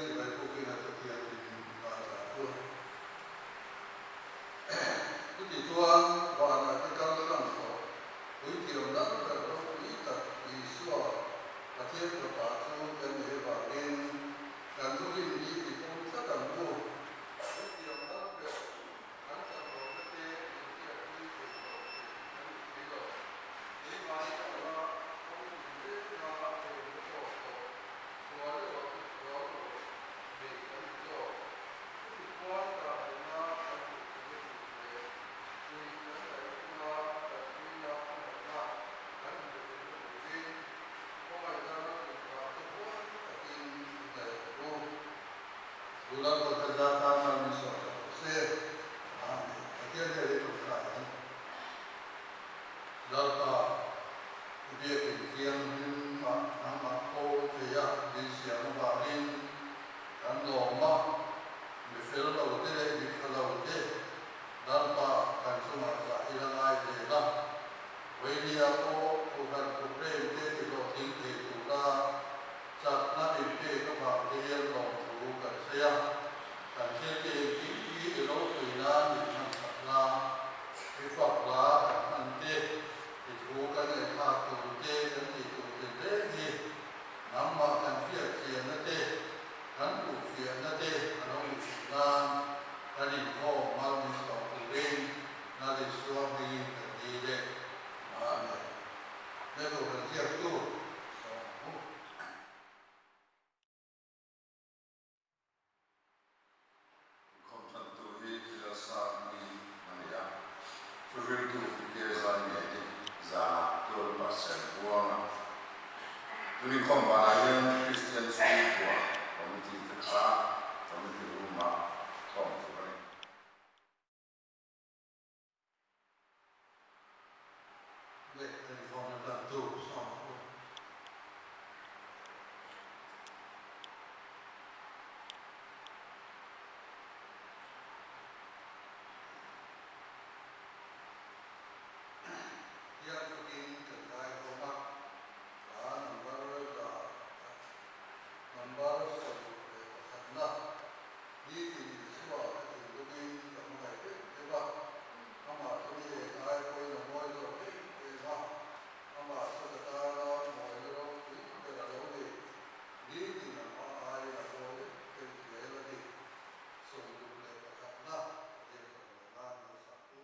Chibai bukin a Pathianin ngaithla ang u. Chutichuan, vanah te kal hlang tawh Puithiam Lalber ropui tak Isua, Pathian Fapa chu kan nih avangin kan thurin hi i pawm tlat ang u. Puithiam Lalber kan chaklohna te min hriatpui thei lo tih kan ni si lo. Keimahni anga kawng tinrenga tlemna tawk tawh sual erawh chu sual lo nei kan ni zawk. Chutichuan karlehna kan hmuh theihna tur leh puih kan ngaih huna tanpuina hmangaihna kan hmuh theihna turin khawngaihna rawngbawl te huai takin i hnaih ang u. Chu lalpa kha za tan mal min sawm tak rawh se. Amen. Pathian hian i tawngtai ang. Lalpa, i biakin thianghlim ah nangmah khawl theia min siam avangin kan lawm a, mi fel lo te leh mi tha lo te Lalpa kan chungah zah i la ngai zel a. Vainia pawh Kohhran programme te tihlawhtling thei tura Chakna min pek avang te hian lawmthu kan sawi a, kan thil te engkim hi i ropui nan min hman chak la, i fak la kan hman te, i thu kan ngaihthlak tur te kan tih tur tin reng hi nangmah kan hriat chianna te, kan duh fiahna te a lo ni theih nan kan inkhawm mal min sawm turin Lalisua hmingin kan dil e. Amen. Letu kan ziaktu sawm u. Inkhawm tantu hi Lalsangmi a ni a, thuhriltu Pu Zai nge ni zanah Tualpa Serbuanga. Tun inkhawm banah hian Kristian chhungkua Committee te kha Committee Room-ah khawm tur a ni. Leh inkhawmna tantu sawm u. Hian fakin kan kai khawm a, hla number za number 21 na Nitin Isua ka thinlungin ka hmangaih em em a, amah chu mi eng ai pawhin a mawi zawk em em a, amah chu ka tana mawina ropui ber a lo ni. Nitin a hma aiin a mawi em em zel a ni. 61 na Pathian chawimawi nan malsam u.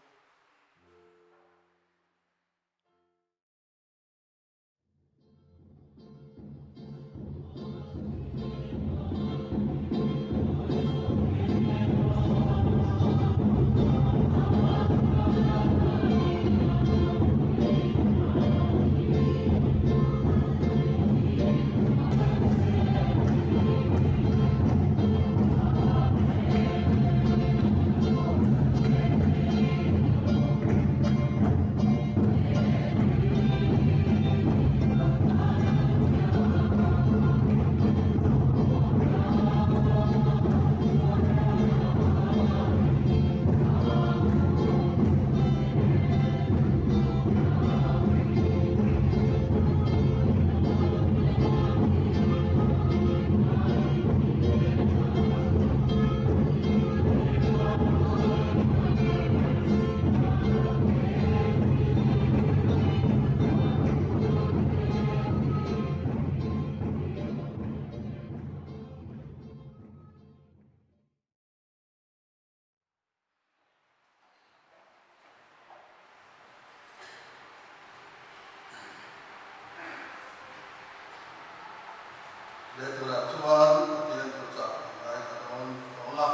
Leh tunah chuan Pathian thuchah kan ngaithla dawn tawng a,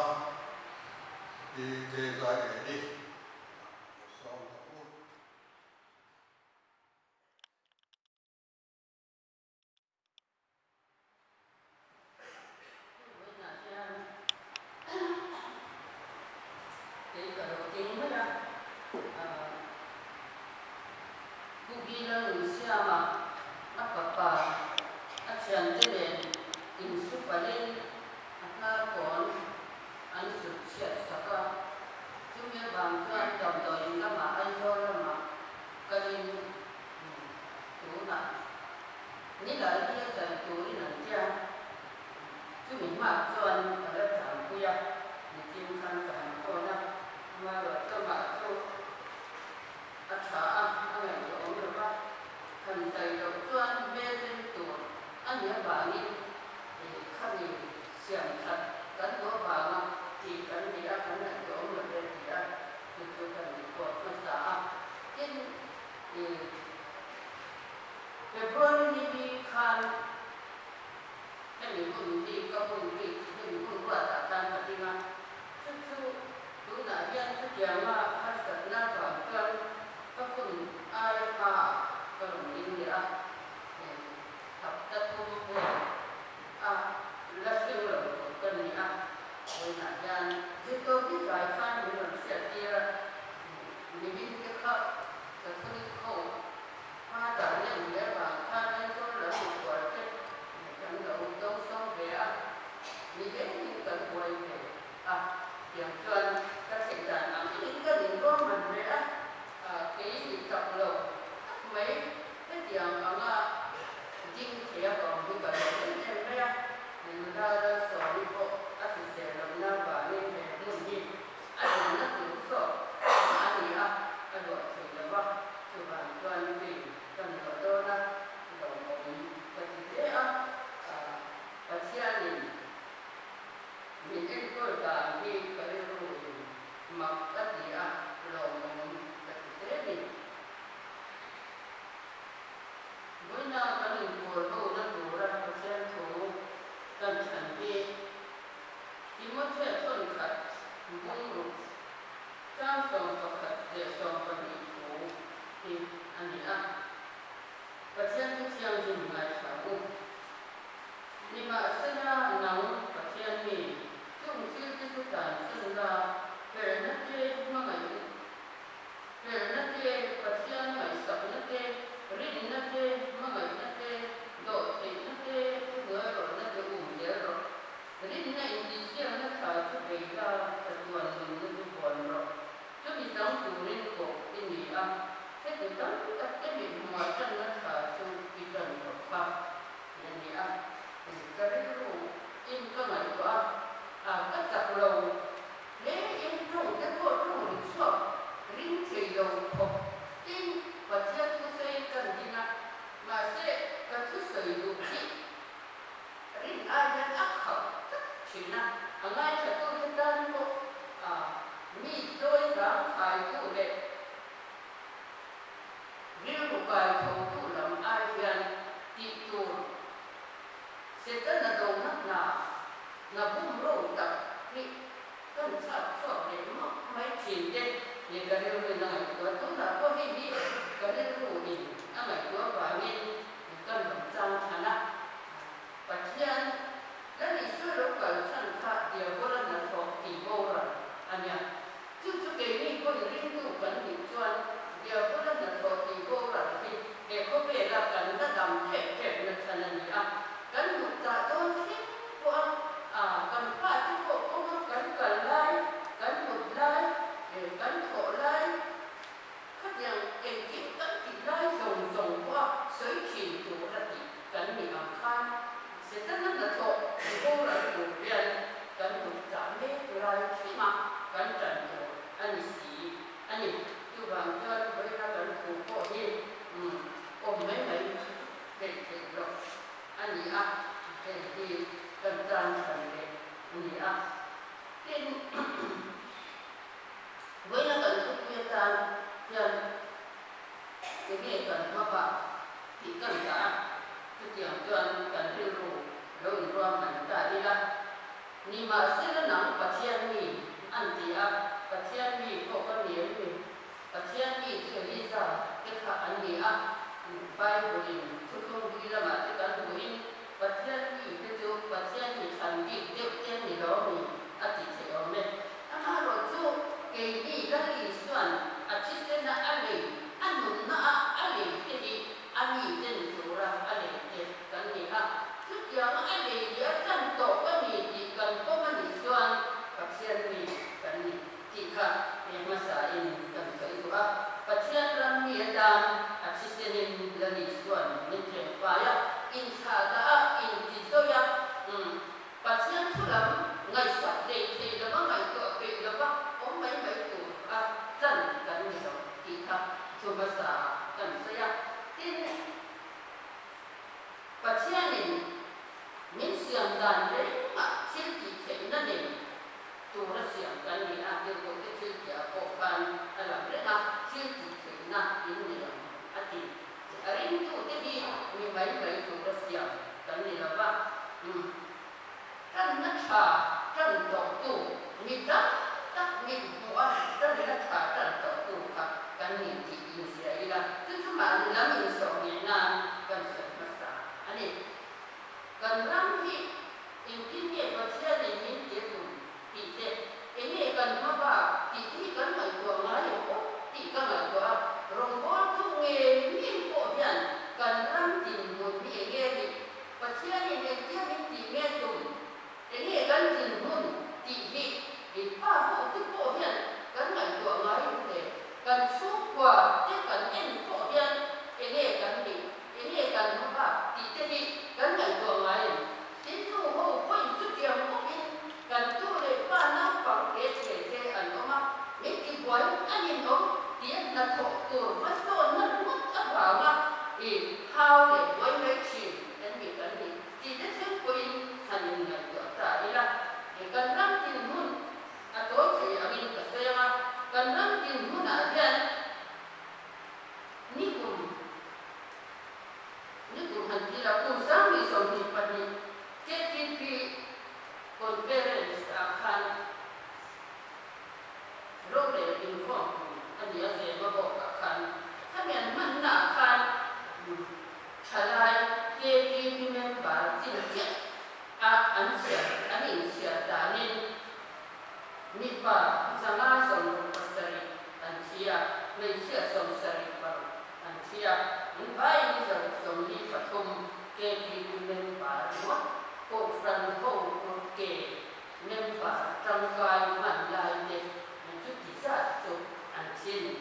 i ke zai nge ni? Lo sawm tawh u. Vawiinah hian kei ka lo ding mai a, Pu Gila Nunsiama a fapa a thiante nen insu palhin a hnar kawn. chuan ka la changpui a, nichin khan ka han phone a, amaherawhchu amah chu a tha a, a ngaihtuah awm lo va, han zai loh chuan hmel rem tur a nih avangin khami siam that kan duh avanga tih kan ni a, kan ngaihtuah awm lo ve ti a, chu chu kan report hmasa a, tin February ni bi khan hemi hun hi ka hun bik, hemi hun ruatah khan ka ding a, chu chu tunah hian chutianga harsatna vang chuan ka hun aia hmaah ka rawn ding leh a, hapta thum vel a la thleng lo tur ka ni a, vawiinah hian zirtawp hi tlai khan min rawn hriat tir a, nimin te kha Catholic ho hma dan leh leh vang khan Aizawl lam mikhual te kan lo do sawm ve a, ni dengin kan buai ve a, tiang chuan ka theih dan ang in kan inruahman ve a, kei ni chak lo tak mai hetiang anga ding thei a ka awm hi ka lawm em em mai a, nula Lalsawmi pawh a hrisel lohna vangin he hmun hi A dinna tur zawk a ni a, a luah thei lo va, chuvang chuan kei ka luah dawn a, lawmawm ka ti hle a, Pathianin min enkawl dan hi ka rilruin mak ka ti a, lawmawm ka ti hle ni. Vawiina kan inpawl hona tura Pathian thu kan chhan hi Timothea thawnkhat bungruk chang 11 leh 12 thu hi a ni a, Pathian chu thianghlim ngaithla u. Nimahsela nang Pathian mi, chung thil te chu tlansan la, felna te hmangaih felna te, Pathian ngaihsakna te, rinna te, hmangaihna te, dawhtheihna te, thuhnuairawlhna te um zel rawh. Rinna intihsiakna tha chu bei la, chatuan nunna chu huan rawh. Chumi chang turin kawh i ni a, heti tam tak te mithmuah tanna tha chu i tan tawh kha i a ni a. Ka rilru in ka ngaihtuah a, a ka chak lo hle in tawng te pawh tawng ri chhuak ring thei lo khawp tin Pathian thusawi kan ding a, mahse ka thusawi duh khi Rin ai hian a khauh tak thin a, a ngaithlatute tan pawh a mi chawi zang khaitu leh rilru kai thotu lam ai hian tih tur Setana dona hna hna bumro tak hi kan chhak chhuak leh map mai thin te ni ka rilruin a ngaihtuah. Tunah pawh hei hi ka rilruin a ngaihtuah vangin Kan rawn chang chhan a, Pathian Lal Isua lo kal chhan kha Diabola hnathawk tih boral a nia. Chu chu keini pawhin ringtu kan nih chuan Diabola hnathawh tih boral hi he khawvela kan la dam ṭep ṭep na chhan a ni a. Kan mut tah dawn thleng pawh a, kan fate pawh kawnga kan kal lai, kan mut lai, kan thawh lai, Khatiang engkim kan tih lai zawng zawng pawha sawi thin tur a tih kan nih ang khan Setana hnathawh i boral tur hian kan mut chah mek lai thleng a kan tan tur a ni si a ni. Chuvang chuan vawiina kan thu pawh hi awm mai mai theih theih loh a ni a, hei hi kan tan chhan leh a ni a. Tin. Vawiina kan thupui atan hian enge kan hmabak tih kan dah a, chutiang chuan kan rilru lo inruahman ta ila. Nimahsela nang Pathian mi an ti a, Pathian mi pawh ka ni em ni? Pathian mi chu Eliza te kha an ni a, Bible-in thuthlung hlui lamah te kan hmuhin Pathian mi te chu Pathian mi thlan bik deuh te an ni lo mi a ti theih awm e. Amaherawhchu keini Lal Isua'n a thisena a lei, a nunna a a lei te hi a mi ten tura a lei te kan ni a. Chutianga a lei leh a tlan tawh ka ni tih kan pawm a nih chuan Pathian mi kan ni tih kha he hmasain kan sawi duh a. Pathian ram mi atan a thisenin Lal Isua'n min tlengfai a, inthlahdah a, intizawm. Ngaihsak hlei thei lova ngaihtuah peih lova awm mai mai tur a tlan kan ni lo tih kha thu hmasa ah kan sawi a. Tin, Pathianin min siam dan rengah thil tih theihna nei tura siam kan ni a, tirhkohte thil tihah pawh khan a lang reng a, thil tih theihna in nei ang a ti. A ringtute hi mi mai mai tura siam kan ni lo va, tanna tha tan tawhtu, mi tam tak mit hmuh a tanna tha tan tawhtu kha kan ni tih inhria ila, chu chu mahni lam insawh ngei nan kan sawi hmasa a ni. Kan ram hi engtin nge Pathianin min tir tum tih te, enge kan hma bak tih te hi kan ngaihtuah ngai ang aw tih ka ngaihtuah a, rawngbawltu ngei ngei pawh hian kan ram dinhmun hi enge nih, Pathianin engtia min tih nge tum, enge kan dinhmun tih hi i pa ho te pawh hian kan ngaihtuah ngai ang le, kan chhungkua te kan en pawh hian enge kan nih, enge kan hma bak tih te hi kan ngaihtuah ngai ang. Tin nu ho pawhin chutiang bawkin kan tu leh pa naupang te che te an awm a, min tibuai a ninawm tia hnathawh tur hmasawnna ringawt avanga i hau leh buai mai thin kan ni kan ni tih te thleng pawhin han inngaihtuah ta ila. Kan ram dinhmun a tawi thei angin ka sawi ang a, kan ram dinhmunah hian ni kum Ni kum han ti la, kum 2022 KTP Conference ah khan rorel inkhawm kum a ni a, Zema bawk ah khan khami an hmanna ah khan thalai KTP member chin chiah a an chhiar an inchhiar danin mipa 567 an thi a, hmeichhia 76. An thi a, an vaiin 143 KTP member ringawt Kohhran ho ke member tangkai hman lai te an chuti zat chu an thi a ni.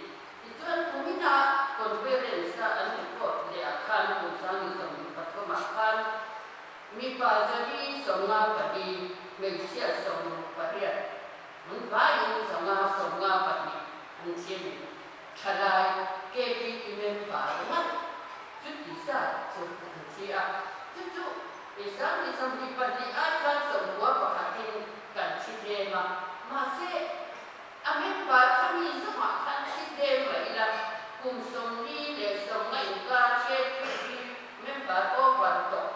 Tichuan kumina conference a an report leh ah khan kum 2023 ah khan mipa 194 hmeichhia 68 an vaiin 592 an thi a ni. Thalai KTP member ngat chuti zat chu an thi a, chu chu i 2022 ai khan sawmkua pakhatin kan thi tlem a, mahse a member kha mi zawngah khan thi tlem mah ila kum 40 leh 50 inkar KTP member over tawh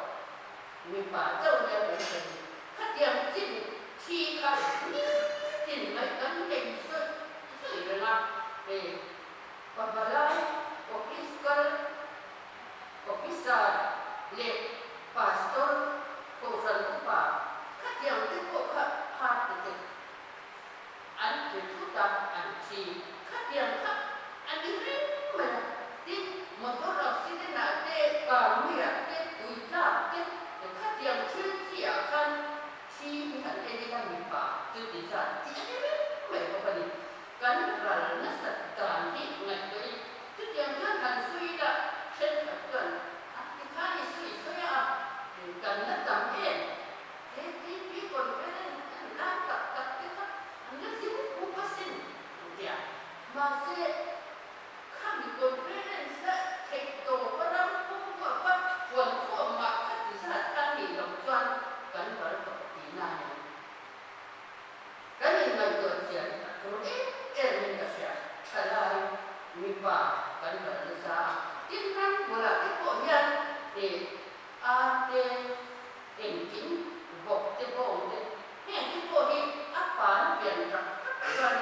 mipa chauh nia kan sawi. Khatiang chin thi kha nitin mai kan nei zawih zawih reng a, hei pavalai office kal officer leh pastor kohhran upa khatiang te pawh kha heart attack an ti thut a, an thi. Khatiang kha a ni reng mai a, tin motor accident ah te, car mui ah te, tui tlak te, khatiang thil chi ah khan thi hi han en ila mipa chuti zat tih a ni reng mai bawk a ni. Kan ral nasat dan hi ngaihtuah in chutiang chuan han sawi ila thenkhat chuan a tikhan i sawi sawi a, kan la tam em? KTP conference an lan tak tak te kha an la zing pup asin an ti a, mahse khami conference a theih tawp a ram pum huap a huan khawm mah kha ti zat kha nih loh chuan kan ral tawh tihna a ni. Kan inngaihtuah chian a tul em em in ka hria, thalai mipa kan ral nasa a, tin ram bulah te pawh hian ih a te Engkim bawk te bawng te heng te pawh hi a pan pian tak tak chuan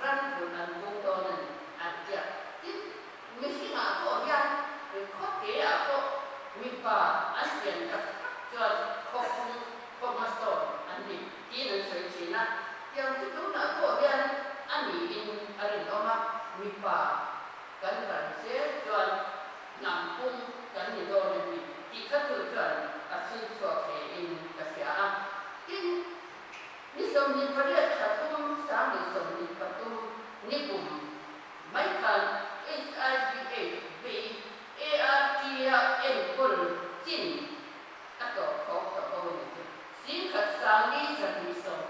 ram vun an bung dawn a ni an tia. Tin, mihringah pawh hian khawte ah pawh mipa an pian tak tak chuan khaw pung khaw hmasawn an ni tiin an sawi thin a. Tiang chu tunah pawh hian a niin a rinawm a, mipa kan ran zel chuan hnam pung kan ni dawn a ni tih kha chu chuan a chhui chhuak hle in ka hria a. Tin, ni 28 thla thum 2023 ni kum mai khan HIV AIDS vei ART a enkawl chin a tawh khawk ta bo a ni chu. 10,4 2 sawm.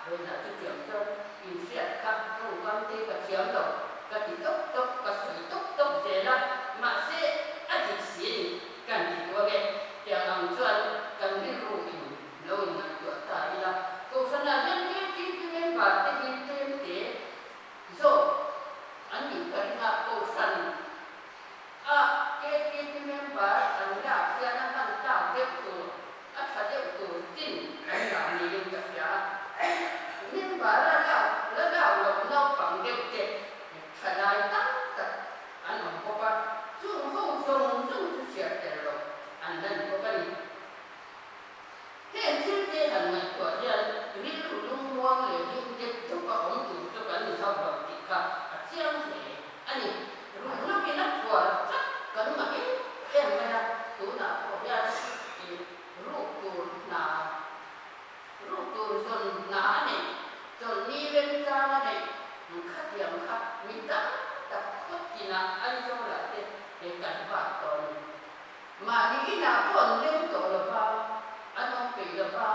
Vawiinah chutiang chuan inhriat kha tawngkam te ka thiam lo ka ti tawp tawp, ka sawi tawp tawp zel a, mahse a dik si a ni kan ti duh ange. Tiang ang chuan kan rilru in lo inngaihtuah ta ila, Kohhranah hian KTP member te hi tlem te zawk an nih ka ring a, Kohhran a KTP member an lak hian a hman tlak deuh tur, a tha deuh tur chin an dah niin ka hria a. Member a lak la lak loh naupang deuh te thalai tam tak an awm bawk a, chung ho zawng zawng chu chhiar tel loh an la ni bawk a ni. Heng thil te han ngaihtuah hian rilru lungmuang leh hlim dep dawp a awm tur chu kan ni hauh lo tih kha a chiang hle a ni. Ruihhloin a phuar tlat kan ngah em em mai a, tunah pawh hian ih ruk tur hna, ruk tur zawn hna a neih, chawlhni remchang a neih khatiang kha mi tam tak khawt tinah Aizawlah te he kan vak tawh a ni. Mahni inah pawh an leng tawh lo va, an awm peih lo va,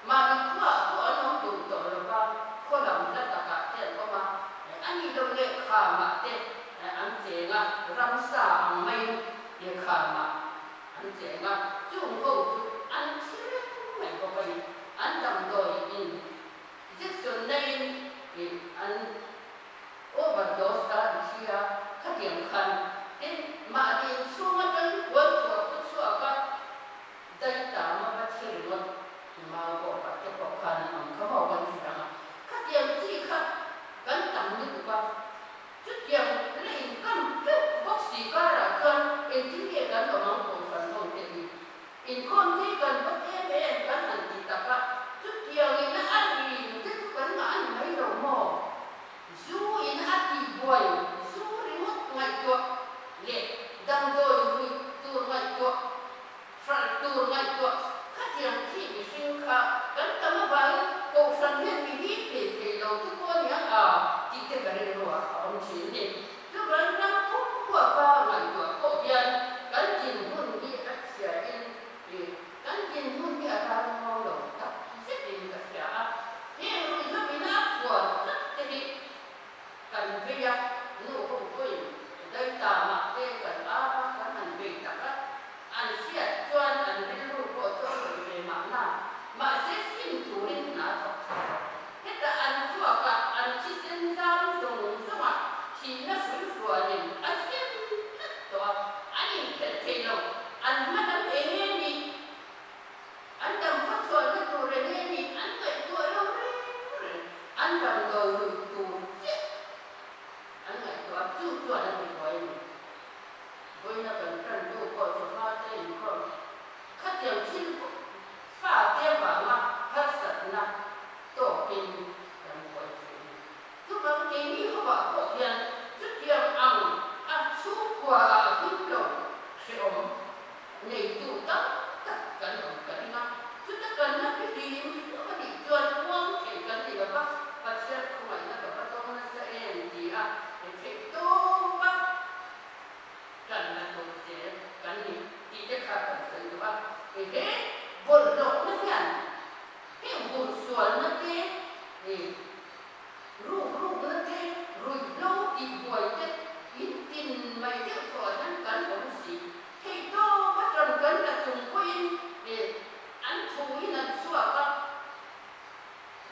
mahni khuaah pawh an awm duh tawh lo va, khaw lam hla takah te an awm a, a nih loh leh khamah te an cheng a, ramsa ang maiin khamah an cheng a, chung ho chu an thi reng mai bawk a ni. An damdawi in injection naiin an. Overdose ta an thi a, khatiang khan tin mahni inchhung atang kual thuah khu chhuak a, dai tam a va thi ringawt mau pawh pah te pawh khan an awm kha maw kan hria ang a, khatiang chi kha kan tam lutuk a, chutiang la inkam teuh bawk si karah chuan engtin nge kan awm ang kohhran ho te hi Inkhawm hi kan va tlem em kan han ti tak a, chutiangin a rin te chu kan ngah a ni mai lo maw? Zu in a tihbuai, zu ringawt ngaihtuah leh damdawi ruih tur ngaihtuah, hralh tur ngaihtuah khatiang chi mihring kha kan tam avangin Kohhran hian mi hip hlei thei lo te pawh a nia a tih te ka rilruah a awm thin a ni. Chuvang ram pum huapa ngaihtuah pawh hian kan dinhmun hi a chhiain ih kan dinhmun hi a ralmuang lo tak zetin ka hria a. Heng ruihhlo ina a phuar tlat te hi kan vei a, nu ho pawhin daita mah te kan ar a, kan han vei tak a, an hriat chuan an rilru pawh chu a khawih ve mahna, mahse sim turin hna a thawk tha lo. Heta an thluakah an thisen zam zawng zawngah thihna hruihrualin a sem tlat tawh a, an inphelh thei lo. An hma lam eng nge nih? An dam khaw chhuahna tur eng nge nih? An ngaihtuah lo reng reng. An damdawi rui tur chiah an ngaihtuah a, chu chuan a tibuai a ni. Vawiina kan tantu pawh chu hmate inkhawm khatiang thil bawk Fate avanga harsatna tawkin kan buai thei a ni. Chuvang keini hovah pawh hian chutiang ang a chhungkua ah him lo hrehawm neitu tam tak kan awm ka ring a. Chuta kan la hlim hlauh a nih chuan uang thei kan ni lo va, Pathian khawngaihna ka va dawng nasa em ti a theih tawp a. Kan la tur zel kan ni tih te kha kan sawi duh a, he bawlhhlawhna hian heng hursualna te, rukrukna te, ruihhlo tihbuai te in tin mai deuh thawh hian kan awm si. Theihtawp a tan kan la chung pawhin an thuin an chhuak a,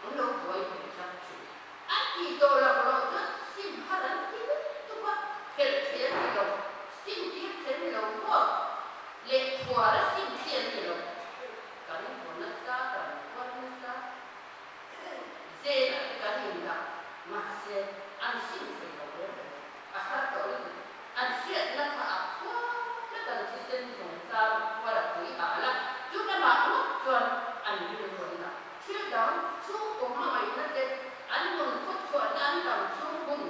an lo buai ve tlat thin. An tih tawh loh loh chuan sim har an ti lutuk a, phelh thei an ni lo, sim tir thei an ni lo, huak leh thuar a sim chi an ni lo. Kan haw nasa, kan huat nasa, zelah te kan indah, mahse an sim thei lo reng reng, a har tawh lutuk. An hriatna kha a khuar tlat an thisen zawng zam a khuar a pui hal a, chu lamah ngawt chuan an rilru an dah. Thil dang chhungkaw hmangaihna te, an nun khawchhuahna an dam chhung hun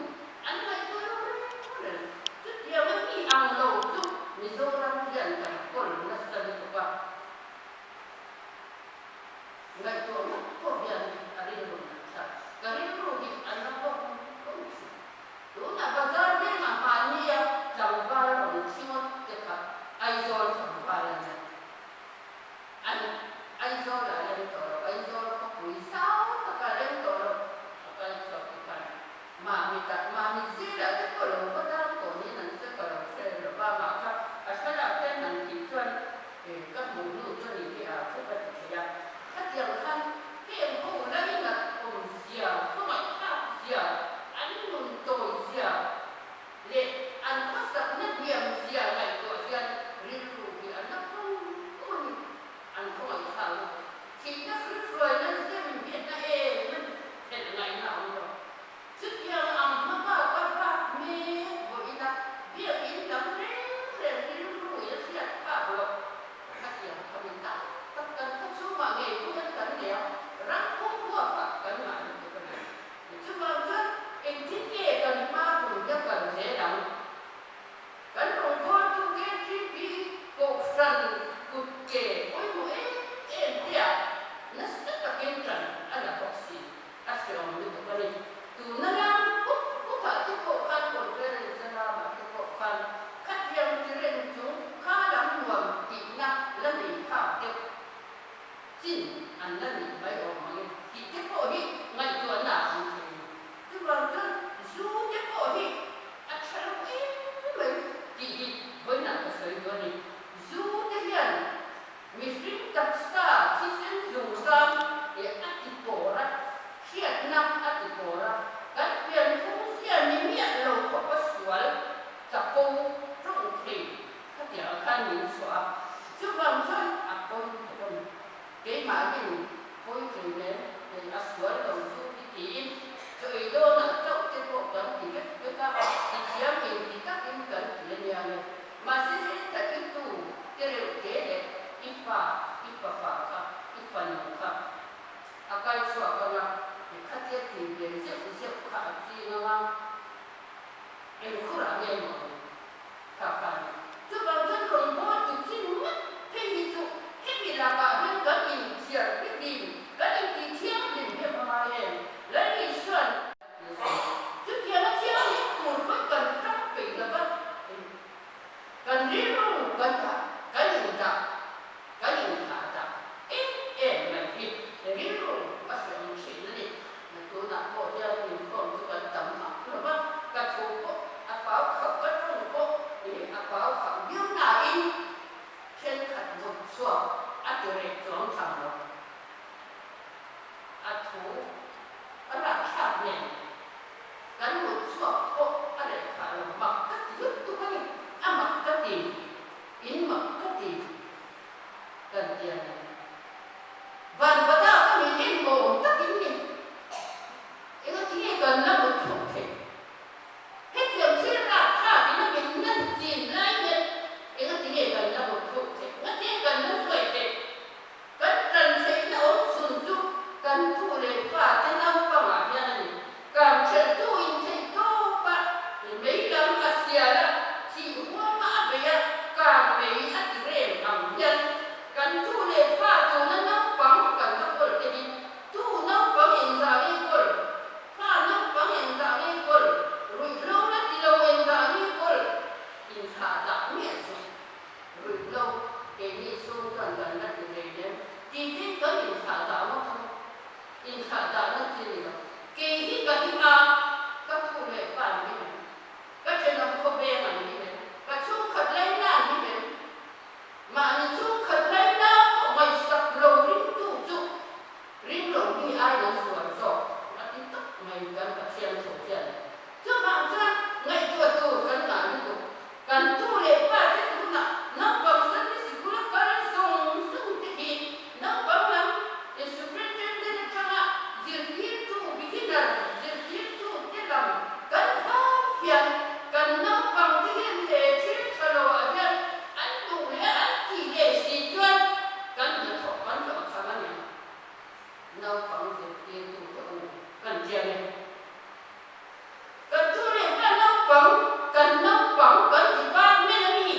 an ngaihtuah lo reng reng. Chutianga mi ang lo chu Mizoram hian kan kawl nasa lutuk a. Ngaihtuah ngawt pawh hian a rilru nat thlak. Ka rilru hi a na vawng vawng thin. ti ve zeuh zeuh kha a ching ang a, eng khurah nge maw ang kha kha a ni. Chuvang chuan rawngbawltu chin ngawt phei hi chu hemi lakah hian kan inthiar hlimin kan intihthianghlim em a ngai em? Lal Isuan Chutianga thianghlim tur pawn kan tang peih lo va, kan rilru kan dah, kan indah, kan inthah dah em em mai hi rilru a hreawm thin a ni. Tunah pawh hian inkhawm chu kan tam vak lo va, ka thu pawh a pau khauh, ka tawng pawh a pau khauh viau nain thenkhat mut chhuak a ti reh chuang tham lo. A thu a rakthlak nen kan mut chhuak pawh a reh phah lo, mak ka ti lutuk a ni, a mak ka ti, in mak ka ti kan ti a ni. Van vata ka mi en awm takin ni, engatinge kan la mut thluk theih? Hetiang thil rakthlak in a min nan chin lai hian engatinge kan la mut thluk theih? Ngatinge kan la hruai theih? Kan tan theihna awm chhun chu kan tu leh fa te naupangah hian a ni. Kan ṭhelhtu in theih tawp a, mei lam a sial a, thih huama a bei a, kar mei a ti rem ang hian kan tu leh fa tuna naupang kan va kawl te hi tu naupang engzah nge kawl, fa naupang engzah nge kawl, ruihhlo la ti lo engzah nge kawl inthlah dah miah suh. Ruihhlo, keini chhung chuan kan la ti hlei lem tih te kan inthlah dah ngawt ang. Inthlah dahna chi ni lo. Kei hi ka him a, ka thu leh pa an him em? Ka thenawm khawveng an him em? Ka chhungkhat laina an him em? Mahni chhungkhat laina pawh ngaihsak lo ringtu chu ring lo mi aiin an sual zawk a ti tak mai kan Pathian tho hian. Chuvang chuan ngaihtuah tur kan ngah lutuk. Kan tu leh pa te tunah naupang Sunday sikul a kal zawng zawng te hi naupang lam superintendent atanga zirtirtu beginner zirtirtu te lam kan hau hian kan naupang te hian he thil tha lo ah hian an duh leh an tih leh si chuan kan hnathawk kan hlawhchham a ni. Naupang zirtirtu te u kan chiang e. Kan thu leh hla naupang, kan naupang kan department a mi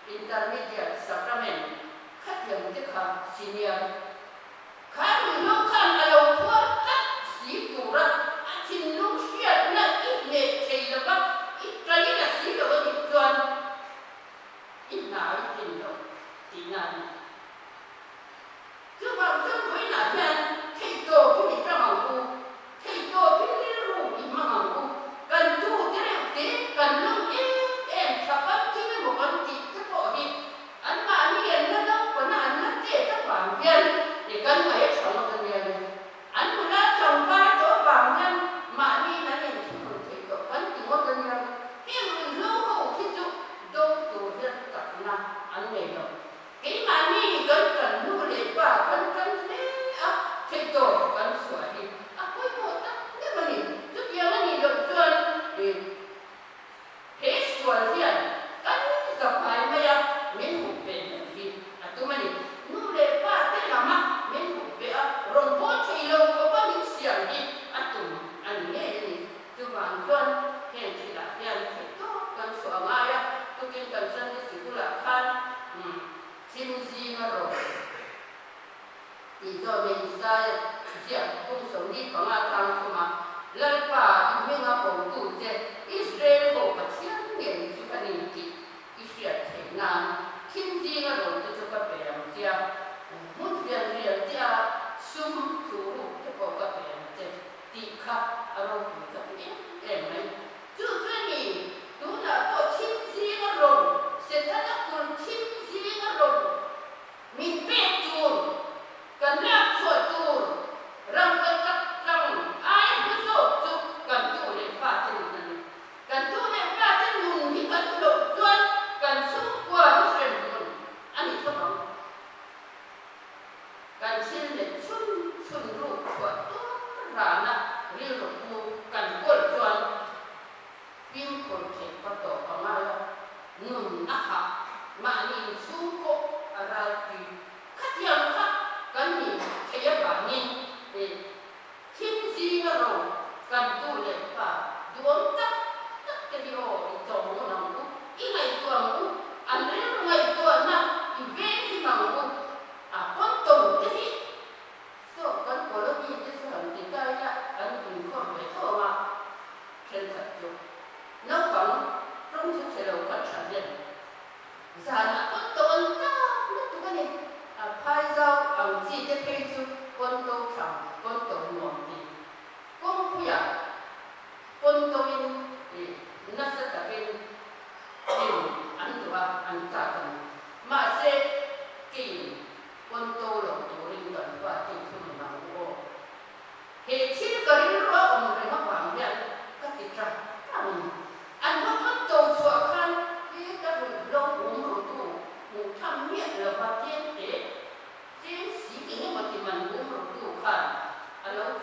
Intermediate Sacrament khatiang te kha senior kha ruihhlo khan a lo phuar tlat si tura a thinlung hriatna i hneh thei lova i ṭalin a si lo a nih chuan i hna i tlin lo tihna a ni. Chuvang chuan vawiinah hian theihtawp hi mi tang ang u, theihtawp hi rilru i hmang ang u, kan tu te reuh te kan lawm em em thla pan thil emaw kan tih te pawh hi anmahni an la naupana an la tet avang hian kan ngaih a tha ngawt a nia le. An nula tlangval tawh avang hian mahniin an inthunun thei tawh kan ti ngawt a nia le. Heng ruihhlo ho khi chu do tur hian chakna an nei lo. Keimahni kan kan nu leh pa kan kan hle a, theihtawp kan chhuah hi a pawimawh tak deuh a ni. Chutiang a nih loh chuan he sual hian kan zahmai mai a, min hup beh mai hi a tum a ni. Nu leh pa te lama min hup beh a, rawn bawl thei lo khawpa min siam hi a tum a ni ngei a ni. Chuvang chuan heng thilah hian theihtawp kan chhuah a ngai a, tukin kan Sunday sikulah khan thim zinga rawn tih zawh nei Isaia ziak kum 45 tlang thuma Lalpa i hminga kotu che Israel ho Pathian ngei chu ka ni tih i hriat theih nan thim zinga rawn te chu ka pe ang che a, hmun rial rial te a sum thu ruk te pawh ka pe ang che. Tih kha a ropui ka ti em em mai. Chu chu a ni, tunah pawh thim zing a rawn, Setana kul thim zing a rawn min pek tur, kan lak chhuah tur, rangka chak tlang aia hlu zawk chu kan tu leh fate nun a ni. Kan tu leh fate nun hi kan hlauh chuan kan chhungkua hi hremhmun a ni tho ang. Kan thil leh chhun chhun ruk chhuah tur rana rilru pu kan kawl chuan fimkhur theih pa tawp a ngai a, nun a hah, mahni inchhung pawh a ralpui. Khatiang kha kan ni theih avangin thim zinga ro.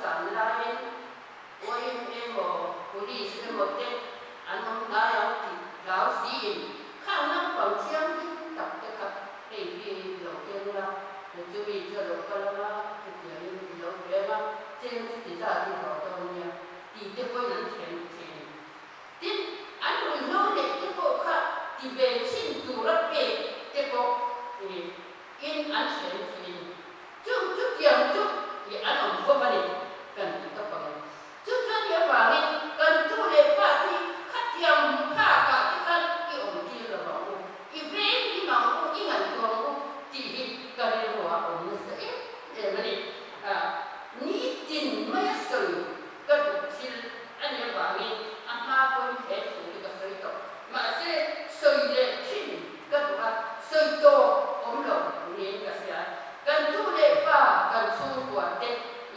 tlan laiin YMA emaw Police emaw te an awm hnai ang tih hlau siin khang naupang thianghlim tak te kha hei hi lo keng la, chumi chu a lo kal anga chutiangin i lo pe anga cheng chuti zat i hlawh dawn nia tih te pawhin an thlem thin. Tin, an ruihhlo neih te pawh kha ti ve chhin tura pek te pawh in an thlem thin. Chung chutiang chu i an awm fo a ni kan ti tawp ang e. Chu chuan i avangin kan tu leh fa te hi khatiang hmu phakah te khan i awm tir lo ang u, i veng him ang u, i ngaihtuah ang u tih hi ka rilru ah awm nasa em em a ni. Nitin maia sawi ka duh thil a nih avangin a hma pawhin he thu hi ka sawi tawh. Mahse, sawi leh thin ka duh a, sawi tawp awm lo niin ka hria. Kan tu leh pa, kan chhungkua te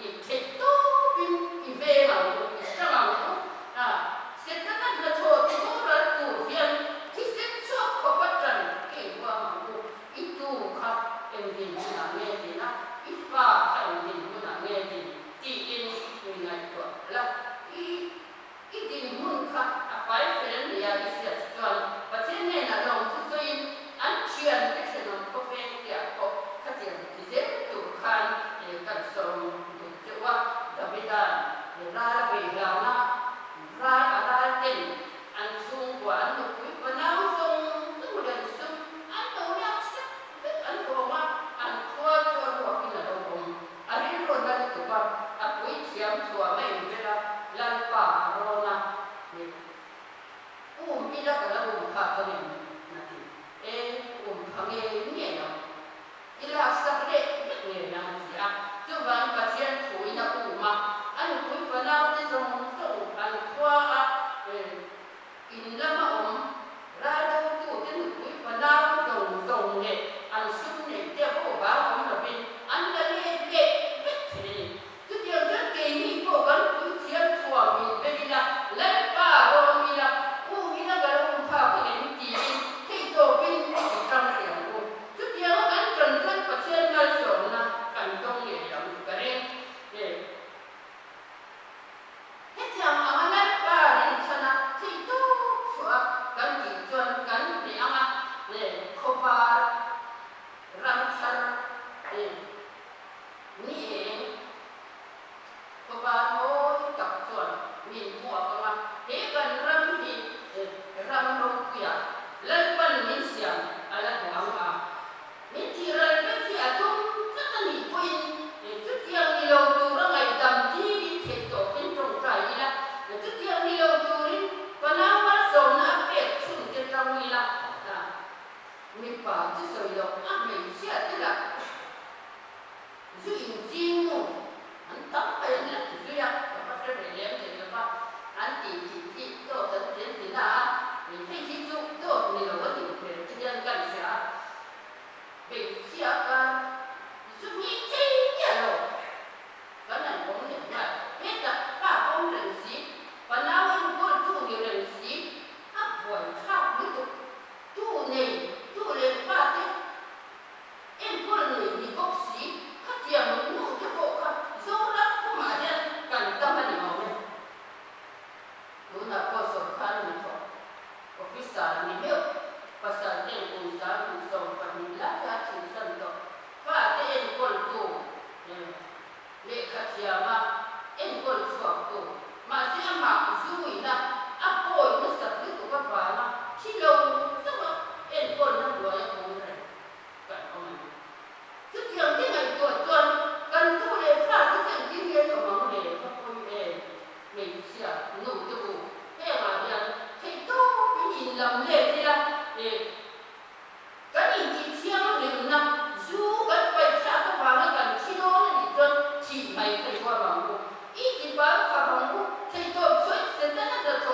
i theih tawpin i veng ang u, i hrang ang u. A, Setana hnathawh ti boral tur hian thisen chhuak khawpa tan ka inhuam ang u. I tu kha eng dinhmunah nge din a, i fa kha eng dinhmunah nge din tiin i ngaihtuah la. I i dinhmun kha a fai fel nia i hriat chuan Pathian hnenah lawmthu sawiin an thiante thenawm khawveng tiah pawh khatiang ti zel tur khan kan sawm duh che u a. Davida'n ral a bei hlana ral a ral ten An chhungkua an nupui panau zawng zawng leh an sum an lo lak sek vek an vawng a, an khua chu a ruakin a lo awm. A rilru na lutuk a, a pui thiam thuam a inbel a, Lalpa a rawn a, ni um ila ka la um phak ang em? Na ti. E, um pha ngei ngei ang. I lak sak leh vek ngei ang a ti a. Chuvangin Pathian thuin a um a, a nupui fanaute zawng zawng an khua a, in lama awm raldotute nupui fanau zawng zawng leh an sum neihte a bo vang awm lovin an la let leh vek thei a ni. Chutiang chuan keini pawh kan puithiam thuam in bel ila, Lalpa rawn ila, um ila ka lo um phak ang em tiin theihtawpin i tang rih ang u. Chutianga kan tan chuan Pathian malsawmna kan tawng ngei ang ka ring. Hetiang anga Lalpa rinchhana theihtawp chhuah kan tih chuan kan hneh anga khawvar ram thar Ni eng, khawpa mawi tak chuan min hmuak ang a, he kan ram hi ram ropuia Lalpan min siam a la duh ang a, min tih ral vek hi a tum tlat a nih pawhin chutiang ni lo tura ngaihdam dilin theih tawpin tawngtai ila, chutiang ni lo turin Panau malsawmna a pek chhun te tang ila, mipa chu sawi loh a hmeichhia te lah Zu inching nu an tam mai an la ti zui a, ka va hre ve lem thei lo va, an ti tih hi dawt an ti an ti na a, hei hi chu dawt ni lo a nih hmel te hian ka inhria a, hmeichhia khan zu ngei thei miah lo kan han awm leh nghal, hetah pa awm reng si, pa nau enkawl tu ni reng si, a buaithlak lutuk, tu nei tu leh pa te Enkawl nei ni bawk si, khatiang nu te pawh kha Zoram pumah hian kan tam a ni awm e. Tunah pawh sawrkar hnathawk officer ni meuh pasal ten kum 20 lai a chhunsan tawh fate enkawltu lehkha thiama enkawl chhuaktu mahse amah zuina a pawi nasat lutuk avanga thi lo chauha enkawlna hnuaia awm reng kan awm a ni. Chutiang te ngaihtuah chuan kan tu leh fa te chu engtin nge an awm ang le? Ka pawi em? Hmeichhia, nu te u, hengah hian theihtawpin inlam let ila e. Kan intih thianghlimna zu kan paih thlak avanga kan thi dawn a nih chuan thih mai ka i huam ang u. I ti bal khap ang u, theihtawp chuan Setana hnathawh.